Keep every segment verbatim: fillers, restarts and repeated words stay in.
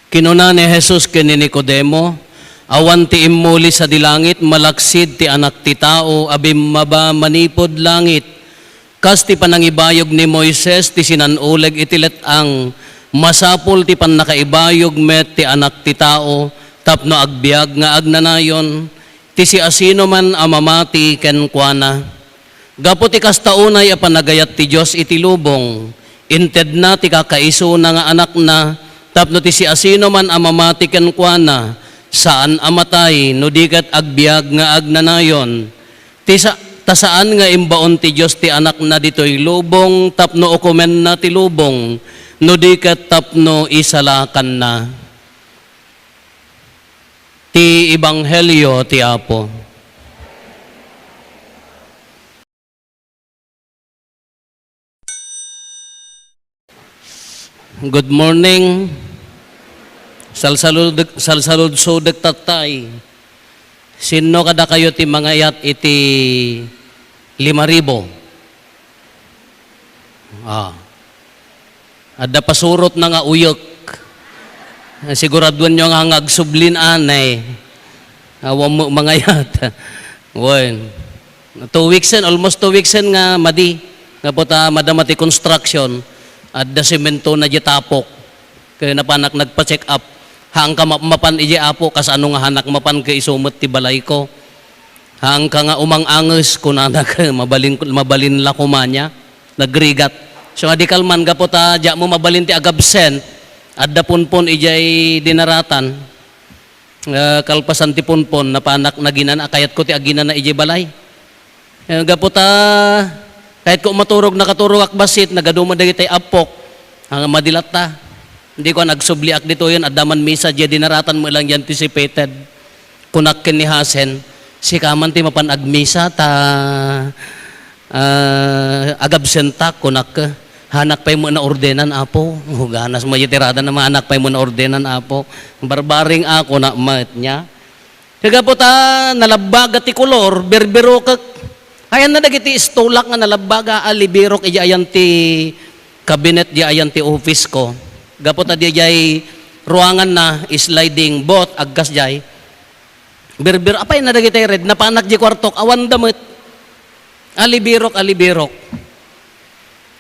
Kinuna ni Jesus ken ni Nicodemo, "Awan ti immuli sadi langit malaksid ti Anak ti Tao a bimmaba manipud langit. Kas ti panangibayog ni Moises ti sinan-uleg iti let-ang, masapul ti pannakaibayog met ti Anak ti Tao tapno agbiag nga agnanayon ti siasinoman a mamati kenkuana." Gapu ti kasta unay a panagayat ti Dios iti lubong, intedna ti kakaisuna nga Anakna tapno ti siasinoman a mamati kenkuana, saan a matay no di ket agbiag nga agnanayon. Ti sa-, ta saan nga imbaon ti Dios ti Anakna ditoy lubong tapno ukomenna ti lubong, no di ket tapno isalakanna. Ti Ebanghelio ti Apo. Good morning. Salsalud-, salsaludsodek tattay. Sinno kadakayo ti mangayat iti lima ribu? Ah. Adda pasurotna nga uyek. Siguraduanyo nga, nga agsublin anay. Awan mo mangayat. Wen. Two weeks en, almost two weeks en nga madi. Nga puta madama ti construction. Adda semento na di tapok. Kaya napanak nagpa-check up. Haanka ma-, mapan iji apo, kasano nga hanak mapan kay isu met ti balayko. Haanka nga umang-anges, kunana ka, mabalin, mabalin la kumanya. Nagrigat. So, nga di kalman, gapu ta, diak mo mabalin ti agabsent, adda punpon ijay dinaratan. Ah, kalpasan ti punpon, napanak naginan, akayat ko ti aginana ijay balay. Eh, gapu ta, kayat ko maturog, nakaturog ak bassit, nagaduma dagiti appok. Ang madilatta. Hindi ko nagsubliak dito yun, adda man misa, diya dinaratan mo lang yan anticipated. Kunak ken ni Hasen, "Sika man ti mapan agmisa, ta, ah, agabsentak," kunak. "Hanak pay mo naordenan, Apo." Ganas mo iti rada na, "Hanak pay mo naordenan, Apo." Barbaring ako na met niya. Kagapu ta nalabbaga ti kolor, birbirokek. Ayanna dagiti istulak nga nalabbaga, a, libirok, ija ayan ti kabinet, ija ayan ti office ko. Gapu ta dijay ruanganna, sliding both, agkasjay. Birbir, apay na dagiti red, napanak di kuartok, awan da met. Alibirok, alibirok.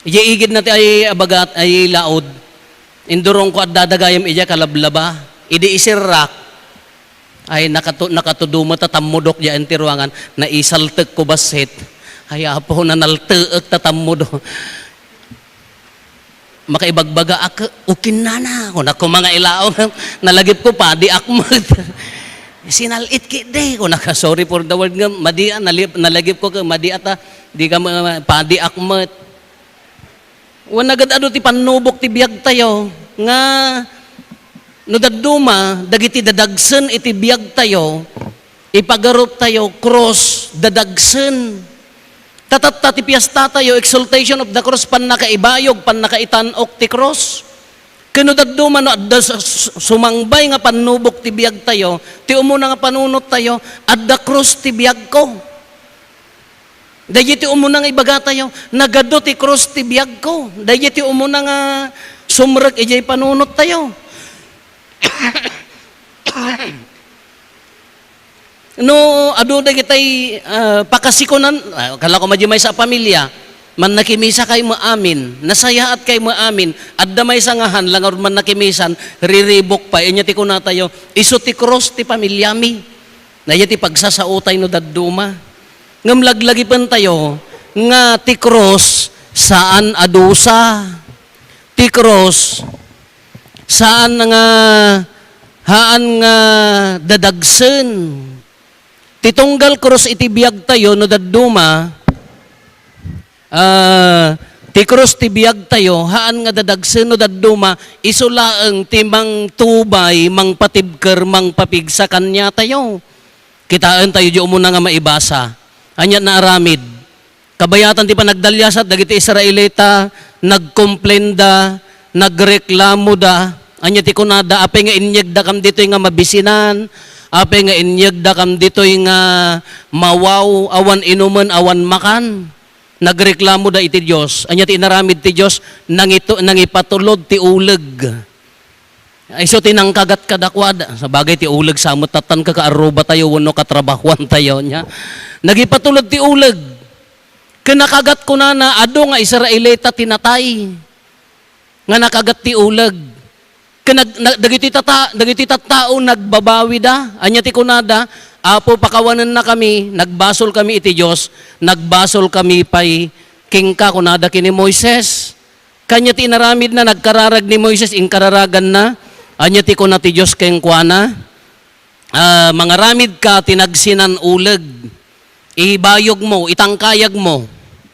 Ija igid na ti ay abagat, ay laod. Indurong ko adda dagayem ija kalablaba. Idi isirrak. Ay, nakatu-, nakatudo met ta tammudok diay ti ruangan. Naisaltek ko bassit. Ay, Apo, nanalteek ta tammudok. Makaibagbaga ak, "Ukin nana," kunak ko, mga ilaw. Nalagip ko, padi ak met. "Sinal-it ki di," kunak, "Sorry for the word nga, madi a, nalip-, nalagip ko ka, madi ata, di ka ma-, padi ak met." Wen nagad-adu ti pannubok ti biag tayo, nga no dadduma, dagiti dadagsen iti biag tayo, ipagarup tayo, krus, dadagsen. Ta tatta ti piesta tayo, exaltation of the cross, pannakaibayog, pannakaitan-ok ti krus. Ken no dadduma no adda su-, su-, sumangbay nga pannubok ti biag tayo, ti umuna nga panunot tayo, adda krus ti biagko. Daydi ti umuna nga ibaga tayo, nagadu ti krus ti biagko. Daydi ti umuna nga sumrek idiay panunot tayo. No adu dagitay, ah, pakasikonan, ah, kala ko madi maysa a pamilya, mannakimisa kay maamin, nasayaat kay maamin, adda maysa nga han, langar mannakimisan, riribok pay, anya ti kuna tayo, "Isu ti krus ti pamilyami." Daydi ti pagsasaotay no dadduma. Ngem laglagipen tayo nga ti krus saan a dusa. Ti krus saan nga, haan nga dadagsen. Ti tunggal krus iti biag tayo no dadduma, ah, ti krus ti biag tayo, haan nga dadagsen no dadduma, isu laeng ti mangtubay, mangpatibker, mangpapigsa kaniatayo. Kitaen tayo di umuna nga maibasa. Ania naaramid? Kabayatan ti panagdaliasat dagiti Israelita, nagkomplenda, nagreklamoda. Ania ti kunada, "Apay nga inyegdakam ditoy nga mabisinan? Apay nga inyegdakam ditoy nga mawaw, awan inumen, awan makan?" Nagreklamoda iti Dios. Ania ti inaramid ti Dios? Nangito-, nangipatulod ti uleg. Isu ti nangkagat kadakuada. Sabagay ti uleg sa met tattan kakaarruba tayo wenno katrabahuan tayo niya. Nagipatulod ti uleg. Ken nakagat kunana, adu nga Israelita ti natay nga nakagat ti uleg. Ken nag-, nag-, dagiti tata-, dagiti tattao nagbabawida. Ania ti kunada, "Apo, pakawanenna kami, nagbasol kami iti Dios, nagbasol kami pay kenka," kunada ken ni Moises. Kania ti inaramidna, nagkararag ni Moises, inkararaganna. Ania ti kuna ti Dios kenkuana? Ah, mangaramidka ti nagsinan-uleg. Ibayogmo, itangkayagmo,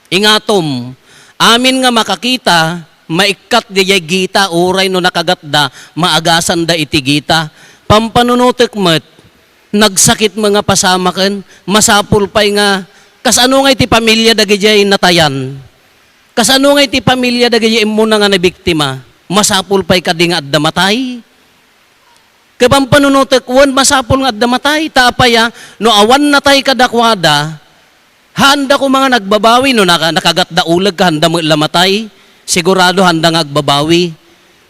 ingatom. Amin nga makakita, maikkat diay gita, uray no nakagatda, maagasanda iti gita. Pampanunotek met, nagsakit met nga pasamaken, masapul pay nga, kasano nga iti pamilia dagidiay natayan? Kasano nga iti pamilia dagidiay immuna nga nabiktima? Masapul pay kadi nga adda matay? Ket pampanunotek, wen masapul nga adda matay. Ta apay a, no awan natay kadakuada, haanda koma nga nagbabawi. No naka-, nakagatda uleg ka, haanda met la matay, sigurado haanda nga agbabawi.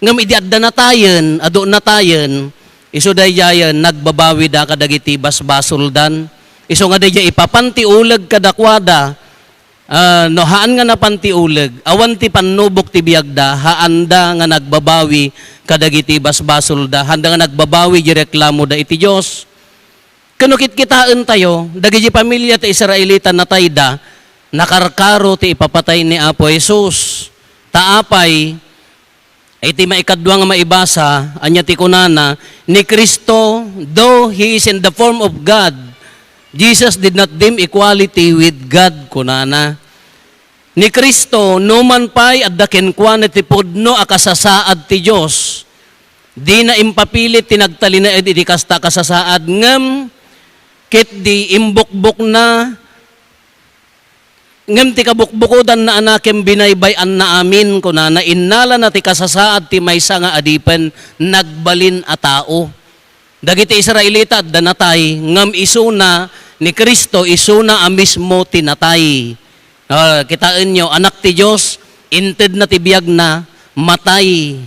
Ngem idi adda natayen, adu natayen, isu daydiayen, nagbabawida kadagiti basbasoldan. Isu nga daydiay ipapan ti uleg kadakuada, Ah, no haan nga napan ti uleg, awan ti pannubok ti biagda, haanda nga nagbabawi kadagiti basbasolda, haanda nga nagbabawi di reklamoda iti Dios. Ken no kitkitaentayo, dagiti pamilia ti Israelita natayda, nakarkaro ti ipapatay ni Apo Jesus. Ta apay, Iti maikadua nga maibasa, ania ti kunana, ni Cristo, though he is in the form of God, Jesus did not deem equality with God, kunana. Ni Cristo, numan pay adda kenkuana ti pudno a kasasaad ti Dios, dina impapilit ti nagtalinaed iti kasta a kasasaad, ngem ketdi imbukbokna Ngem ti kabukbukodanna a nakem binaybay-anna amin, kunana, innalana ti kasasaad ti maysa nga adipen nagbalin a tao. Dagiti Israelita adda natay, ngem isuna ni Cristo, isuna a mismo ti natay. Ah, kitaenyo, Anak ti Dios, intedna ti biagna, matay.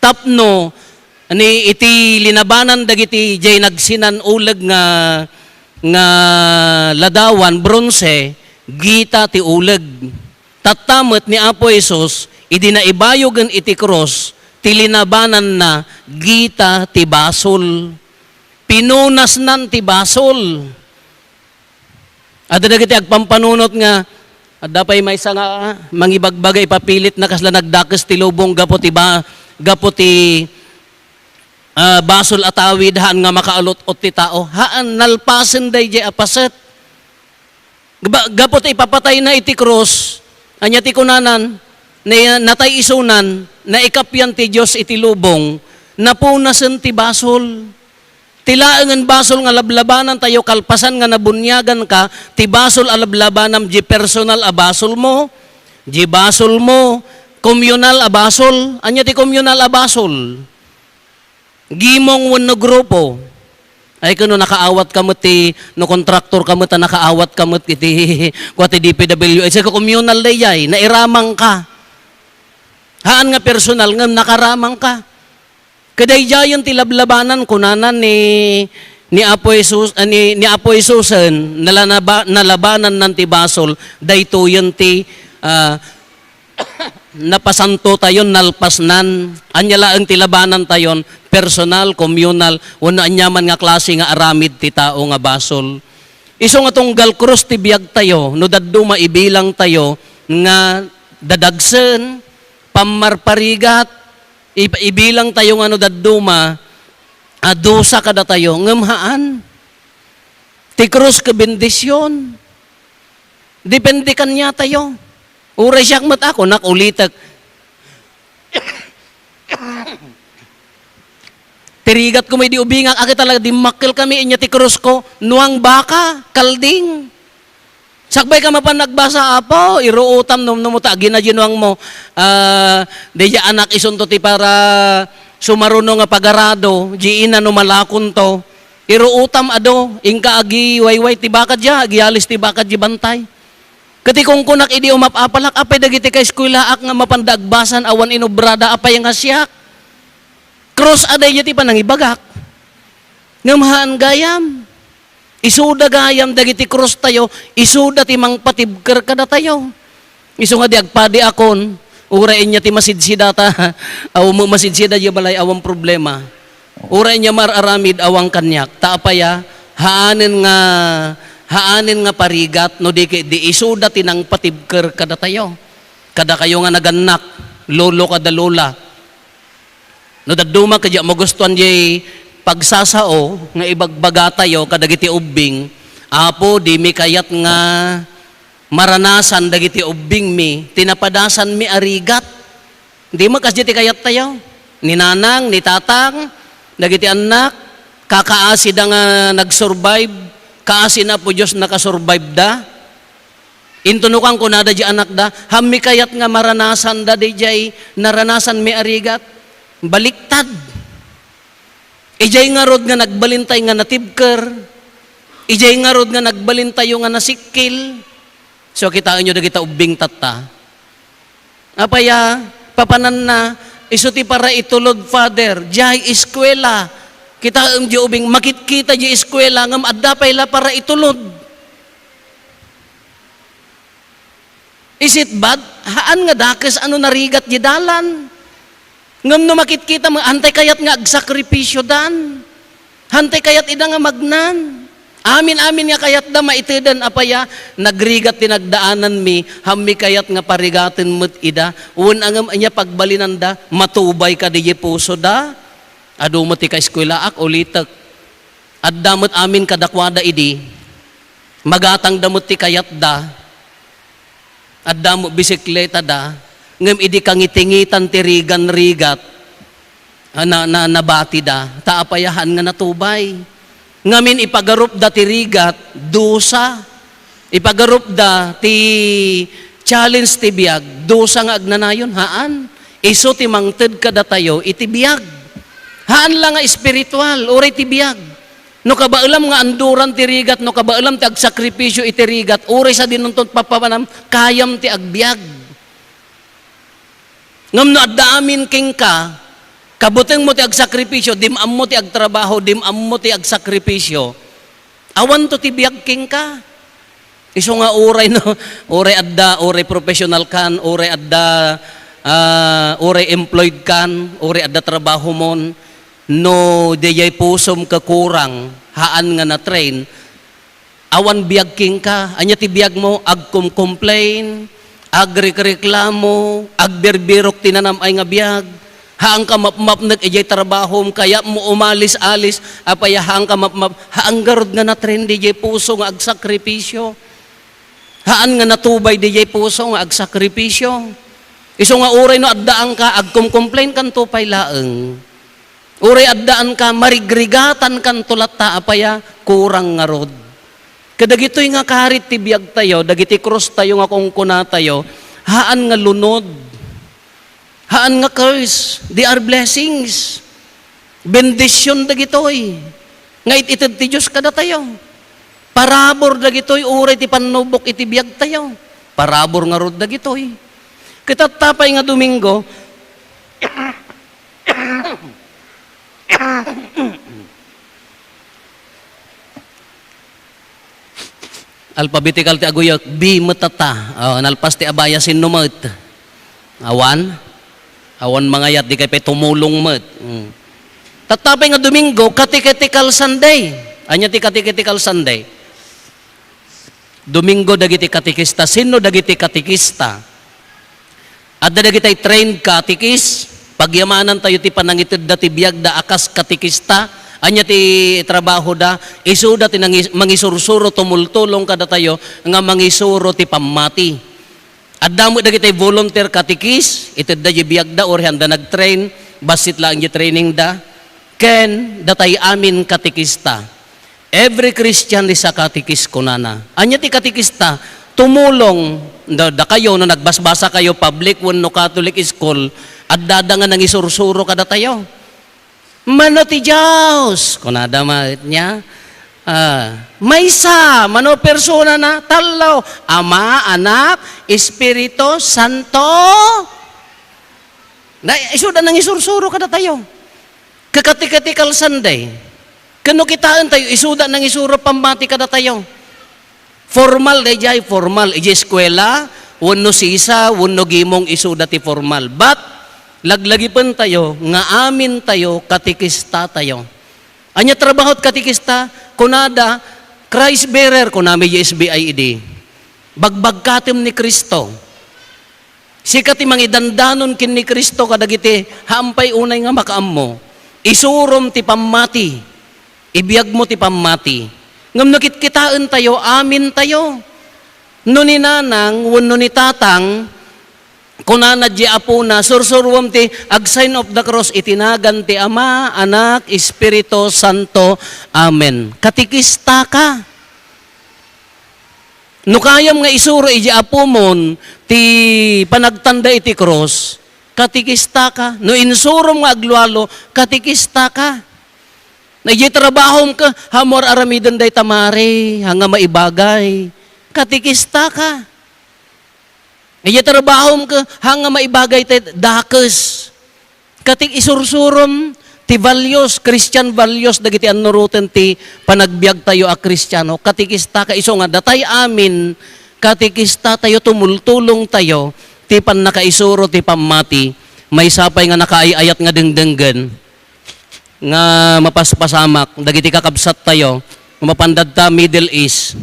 Tapno, ni iti linabanan dagiti jay nagsinan-uleg nga, nga ladawan, bronse, gita ti uleg. Tatta met ni Apo Jesus, idi naibayogen iti krus, ti linabananna, gita ti basol. Pinunasnan ti basol. Adda dagiti agpampanunot nga, adda pay maysa nga mangibagbaga, ipapilitna kasla nagdakes ti lubong gapu ti ba-, gapu ti, ah, basol a tawid, haan nga makaalot-ot ti tao. Haan, nalpasen daydiay a paset. Gaba-, gapu ti ipapatayna iti krus, ania ti kunanan, na-, natay isunan, naikappian ti Dios iti lubong, napunasen ti basol. Ti laengen basol nga lablabanantayo kalpasan nga nabuniaganka, ti basol a lablabanam, di personal a basolmo, di basolmo, komunal a basol. Ania ti komunal a basol? Gimong wenno grupo. Ay, kuno nakaawatka met ti, no kontraktor ka met, a nakaawatka met iti, kua ti D P W H, sa komunal daydiay, nairamangka. Haan nga personal, ngem nakaramangka. Kadaydiayen ti lablabanan, kunana ni, ni Apo Jesus, ah, ni, ni Apo Jesusen, nalanaba-, nalabanannan ti basol, daytoyen ti, ah, napasantotayon, nalpasnan. Ania laeng ti labanantayon, personal, komunal, wenno aniaman nga klase nga aramid ti tao nga basol. Isu nga tunggal krus ti biagtayo, no dadduma ibilangtayo nga dadagsen, pammarparigat, Ib-, ibilangtayo nga no dadduma a dusa kadatayo, ngem haan. Ti krus ket bendision. Depende kaniatayo. Uray siak met a, kunak, ulitek. Ti rigatko met idi ubingak, a, ket talaga dimmakkelkami, ania ti krusko, nuang baka, kalding. Sakbay ka mapan nagbasa, Apo, iruotam, no, no, mo ta aginaginuangmo. Ah, daydiay anak isunto ti para sumaruno nga pagarado, di ina no malakonto. Iruotam adu, inka agiwayway ti baka dia, agiyalis ti baka di bantay. Ket ti kunkunak idi umap-apalak, apay dagiti kaeskuelaak nga mapanda agbasan awan inobrada, apay nga siak? Krus a daydiay ti panangibagak. Ngem haan gayam. Isuda gayam dagiti krustayo, isuda ti mangpatibker kadatayo. Isu nga di agpadiakon, uray ania ti masidsidata, aw, ma-, masidsida diay balay, awan problema. Uray ania mar-aramid, awan kaniak. Ta apay a, haanen nga, haanen nga parigat, no di ket di isuda ti nangpatibker kadatayo. Kadakayo nga nagannak, lolo kada lola. No dadduma ket diak magustuan diay pagsasao nga ibagbagatayo kadagiti ubbing, Apo, dimi kayat nga maranasan dagiti ubbingmi ti napadasanmi a rigat. Dima kasdi ti kayattayo. Ni nanang, ni tatang, dagiti annak, kakaasida nga nag-survive, kaasi ni Apo Dios nakasurvive da. Intono kan kunada diay anakda, "Hammi kayat nga maranasanda diay naranasanmi a rigat?" Baliktad. Idiay ngarud nga nagbalintay nga natibker, idiay ngarud nga nagbalintayo nga nasikkil. So, kitaenyo dagita ubbing tatta. Apay a, papananna, isu ti para itulod, Father, diay eskuela. Kitaem diay ubing, makitkita diay eskuela, ngem adda pay la para itulod. Is it bad? Haan nga dakes a no narigat diay dalan. Ngem no makitkita met, hantay kayat nga agsakripisiodan. Hantay kayat ida nga magnan. Amin-amin nga kayatda maiteden, apay a, nagrigat ti nagdaananmi, hammi kayat nga parigaten met ida. Wen a ngem ania pagbalinanda, matubay kadi diay pusoda. Adu met ti kaeskuelaak, ulitek. Adda met amin kadakuada idi. Magatangda met ti kayatda. Adda met bisikletada, ngem idi kangitingitan ti rigan-rigat, a, na, na, nabatida, ta apay a haan nga natubay. Ngamin, ipagarupda ti rigat, dusa. Ipagarupda ti challenge ti biag, dusa nga agnanayon, haan. Isu ti mangted kadatayo iti biag. Haan la nga espiritual, uray ti biag. No kabaelam nga anduran ti rigat, no kabaelam ti agsakripisio iti rigat, uray sadinonto ti papamanam, kayam ti agbiag. Ngem no adda amin kenka, kabutengmo ti agsakripisio, dim-ammo ti agtrabaho, dim-ammo ti agsakripisio, awanto ti biag kenka. Isu nga uray, no, uray adda, uray professional kan, uray adda, ah, uray employed kan, uray adda trabahomon, no diay pusom kakurang, haan nga na-train, awan biag kenka. Ania ti biagmo? Agkumkomplain, agrekreklamo, agbirbirok ti nanam-ay nga biag. Haanka mapmapnek idiay trabahom, kayatmo umalis-alis, apay a haanka mapmap-, haan garud nga na-train diay puso nga agsakripisio. Haan nga natubay diay puso nga agsakripisio. Isu nga uray no addaanka, agkumkomplain kanto pay laeng. Uray addaanka, marigrigatankanto latta, apay a, kurang ngarud. Kadagitoy nga karit ti biagtayo, dagiti krustayo nga kunkunatayo, haan nga lunod. Haan nga curse. They are blessings. Bendision dagitoy nga it-ited ti Dios kadatayo. Parabur dagitoy uray ti pannubok iti biagtayo. Parabur ngarud dagitoy. Ket tatta pay nga Domingo, Alphabetical ti aguyek, B met tatta. O, nalpas ti abaya, sinno met? Awan? Awan mangayat, di kay pay tumulong met. Mm. Tatta pay nga Domingo, Catechetical Sunday. Ania ti Catechetical Sunday? Domingo dagiti katekista. Sinno dagiti katekista? Adda dagitay trained catechist, pagyamanantayo ti panangitedda ti biagda a kas katekista. Ania ti trabahoda? Isuda ti nangi-, mangisursuro, tumultulong kadatayo nga mangisuro ti pammati. Adda met dagitay volunteer catechist, itedda diay biagda, uray haanda nagtrain, bassit laeng diay trainingda. Ken datay amin katekista. Every Christian is a catechist, kunana. Ania ti katekista? Tumulong, da-, dakayo, no nagbasbasa kayo, public wenno Catholic school, addada nga nangisursuro kadatayo. Mano ti Dios? Kunada met nia. Ah, maysa, mano personana? Tallo. Ama, Anak, Espiritu Santo. Na, isuda nangisursuro kadatayo. Catechetical Sunday. Ken no kitaentayo, isuda nangisuro pammati kadatayo. Formal daydiay, formal. Idiay eskuela, wenno sisa, wenno gimong, isuda ti formal. But, laglagipentayo nga amintayo, katekistatayo. Ania trabaho ti katekista? Kunada, Christ bearer, kunami idiay S B I idi. Bagbagkatem ni Cristo. Sika ti mangidandanon ken ni Cristo kadagiti haan pay unay nga makaammo. Isurom ti pammati. Ibiagmo ti pammati. Ngem no kitkitaentayo, amintayo. No ni nanang wenno ni tatang, kunana diay apona, "Sursurom ti ag-sign of the cross iti nagan ti Ama, Anak, Espiritu Santo. Amen." Katekista ka. No kayam nga isuro iti apomon ti panagtanda iti krus, katekista ka. No insurom nga aglualo, katekista ka. No idiay trabahom ket, "Haan mo ar-aramiden dayta, mare, haan nga maibagay." Katekista ka. Idiay trabahom ket, "Haan nga maibagay ti dakes." Katik isursurom ti values, Christian values, dagiti annuroten ti panagbiagtayo a Kristiano. Katekista ka, isu nga datay amin, katekistatayo, tumultulongtayo ti pannakaisuro ti pammati. Maysa pay nga nakaay-ayat nga dengdenggen nga mapaspasamak dagiti kakabsattayo nga mapan dadta Middle East.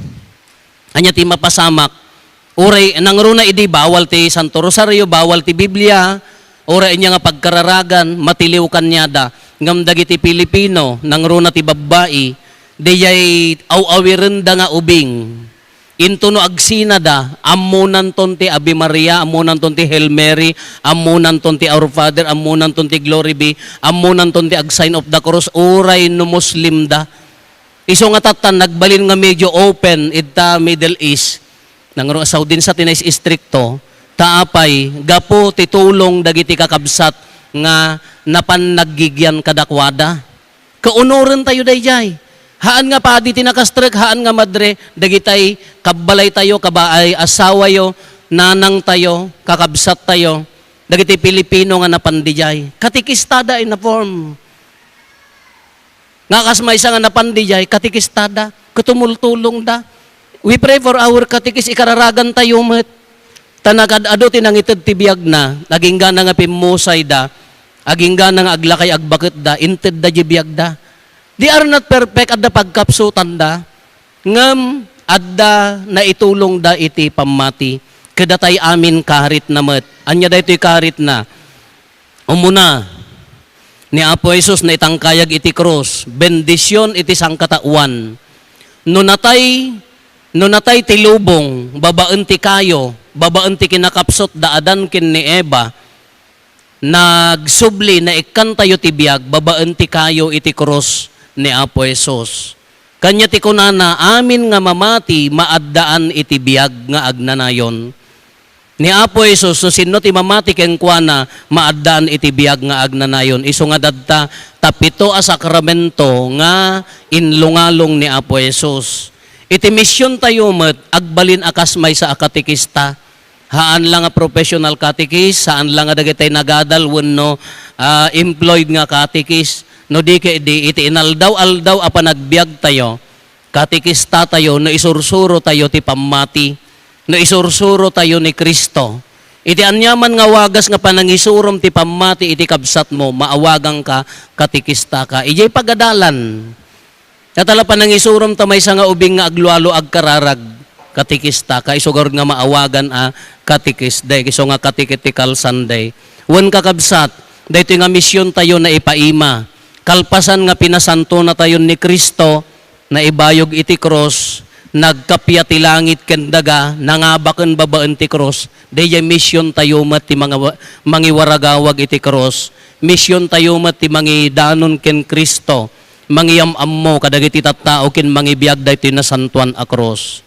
Ania ti mapasamak? Uray nangruna idi bawal ti Santo Rosario, bawal ti Biblia, uray ania nga pagkararagan, matiliw kaniada. Ngem dagiti Pilipino, nangruna ti babbai, daydiay aw-awirenda nga ubing. Into no agsinada, ammonanton ti Ave Maria, ammonanton ti Hail Mary, ammonanton ti Our Father, ammonanton ti Glory be, ammonanton ti ag-sign of the cross, uray no Muslim da. Isu nga tattan, nagbalin nga medyo open ita Middle East. Nangro-, Saudi sa ti naistrikto, ta apay, gapu ti tulong dagiti kakabsat nga napan naggigian kadakuada. Kaunorentayo daydiay. Haan nga padi ti nakastrek, haan nga madre, dagitay kabbalaytayo, kabaay, asawayo, nanangtayo, kakabsattayo, dagiti Pilipino nga napan didiay. Katekistada in a form. Nga kas maysa nga napan didiay, katekistada, ket tumultulongda. We pray for our catechist, ikararagantayo met. Ta nagad-adu ti nangited ti biagna, aginggana nga pimmusayda, aginggana nga aglakay agbaketda, intedda diay biagda. They are not perfect, adda pagkapsutanda, ngem adda naitulongda iti pammati. Kadatay amin karitna met. Ania daytoy karitna? Umuna, ni Apo Jesus naitangkayag iti krus, bendision iti sangkataoan. No natay, no natay ti lubong, babaen ti kayo, babaen ti kinakapsut da Adan ken ni Eva, nagsubli, naikkantayo ti biag, babaen ti kayo iti krus ni Apo Jesus. Kania ti kunana, "Amin nga mamati, maaddaan iti biag nga agnanayon." Ni Apo Jesus, no sinno ti mamati kenkuana, maaddaan iti biag nga agnanayon. Isu nga dadta, ta pito a sakramento nga inlungalong ni Apo Jesus. Iti misiontayo met, agbalin a kas maysa a katekista. Haan la nga professional catechist, haan la nga dagitay nagadal wenno, ah, employed nga catechist. No di ket di, iti inaldaw-aldaw a panagbiagtayo, katekistatayo no isursurotayo ti pammati, no isursurotayo ni Cristo. Iti aniaman nga wagas nga panangisurom ti pammati iti kabsatmo, maawagangka katekistaka. Idiay pagadalan, natala panangisuromta maysa nga ubing nga aglualo agkararag, katekistaka. Isu garud nga maawagan a katekis, dayag isu nga Catechetical Sunday. Wen, kakabsat, daytoy nga misiontayo naipaima. Kalpasan nga pinasantonatayon ni Cristo, naibayog iti krus, nagkappia ti langit ken daga, nangaba ken babaen ti krus. Daydiay misiontayo met ti manga-, mangiwaragawag iti krus. Misiontayo met ti mangidanon ken Cristo, mangiyam-ammo kadagiti tattao ken mangibiag daytoy nasantoan a krus.